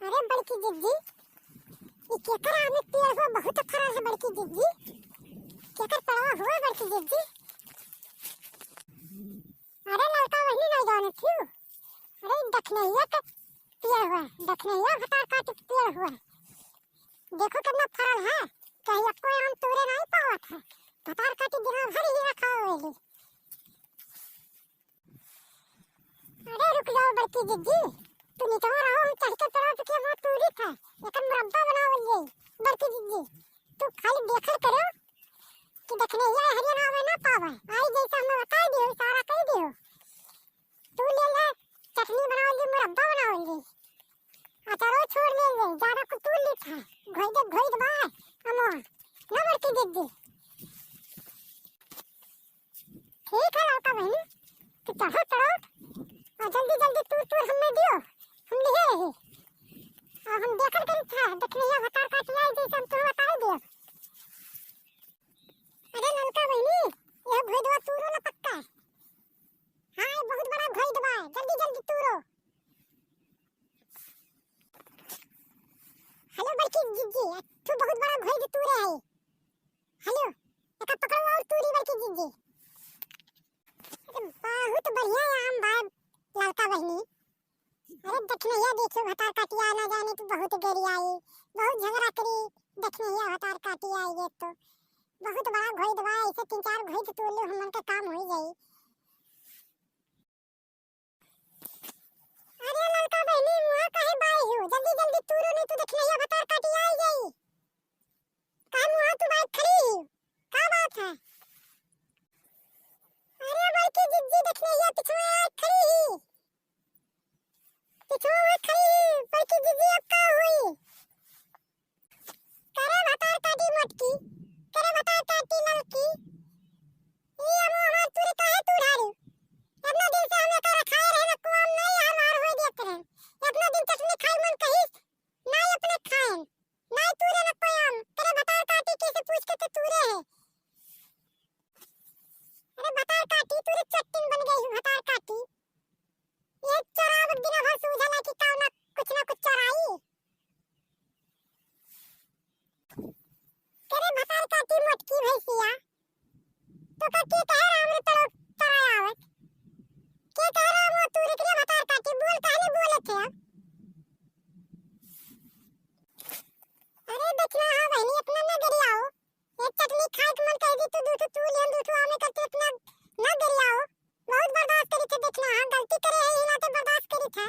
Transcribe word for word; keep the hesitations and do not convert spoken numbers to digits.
अरे बड़की जिज्जी, ई केकर आम के पेड़ हुआ, बहुत फरल है बड़की जिज्जी। केकर पेड़वा हुआ बड़की जिज्जी? अरे ललका बहिनी, नहीं जानत हियो? अरे ई दखिनहिया के पेड़ हुआ, दखिनहिया भतार काटी के पेड़ हुआ। देखो कितना फरल है, कहीं एको आम तोड़े नहीं पावत है। भतार काटी दिन भर ही रखा होली। अरे रुक जाओ बड़की जिज्जी, तू निचवा रहो, हम चढ़ के पेड़वा पे के वो तूरी था, एकर मुरब्बा बनावल जाई। बड़की जिज्जी, तू खाली देखल करो कि दखिनहिया हरियर आवे ना पावे, आई जैसे हमें बताई दियो, इशारा कर दियो। तू ले ले, चटनी बनावल जाई, मुरब्बा बनावल जाई, अचारो छोड़ ले ले, ज्यादा कुछ तू ली था, घोई दे, घोई दे बा, अमो, ना बड़की जिज्जी। ठीक है ललका बहिनी, तू चढ़ो चढ़ो, और जल्दी जल्दी तूर तूर हमें दियो, हम लिहे रही। और हम देखल करी था, दखिनहिया भतार काटी आई जैसे हम तुम्हें बताई दियो। अरे ललका बहिनी, यह घोइदवा तूरो ना पक्का है। हाँ, ये बहुत बड़ा घोइदवा है, जल्दी जल्दी तूरो। हेलो बड़की जिज्जी, तू बहुत बड़ा घोइद तूरे है। हेलो, एका पकड़ो और तूरी बड़की जिज्जी। अरे बहुत बढ़िया आम बा ललका बहिनी। अरे दखिनहिया देखियो भतार काटी आई ना जाने तू बहुत देरी आई, बहुत झगड़ा करी दखिनहिया भतार काटी आई ये तो। बहुत बड़ा घोइद बा, ऐसे तीन चार घोइद तूर लो हमन के काम होई जाई। अरे ललका बहिनी, मुहा काहे बाई हो? जल्दी जल्दी तूरो, नहीं तो दखिनहिया भतार काटी आई जाई। काहे मुहा तू बाई खड़ी हो? का बात है? अरे बड़की जिज्जी, दखिनहिया पिछुआ आई खड़ी ही। पिछुआ आई खड़ी ही, बड़की जिज्जी, अब का होई? करे भतार काटी मोटकी, करे भतार काटी ललकी। ई अमो हमार तूरे काहे तू ढारू? इतना दिन से हम एकर रखाए रहे न, को आम नहीं हमार होई देत रहे। इतना दिन चटनी खाई मन कहिस, नहीं अपने खाएन, नहीं तूरे न कोई आम। करे भतार काटी के से पूछ के तो तूरे है। अरे भतार काटी, तूरे चट्टिन बन गई हो भतार काटी। ये चोराव दिन भर सूझला कि का ना कुछ ना कुछ चोराई। करे भतार काटी मोटकी भैंसिया, तो का के कहे राम रे तोरो तोरा आवत? के कहे राम वो तू रे करे भतार काटी, बोल काहे नहीं बोलत है अब? अरे दखिनहा बहिनी, अपना न गरियाओ। एक चटनी खाए के मन कह दी, तू दू ठो तू लिहन, दू ठो आमे करते अपना न गरियाओ। बहुत बर्दाश्त करी थे दखिनहा, गलती करे है, यही नाते बर्दाश्त करी थे।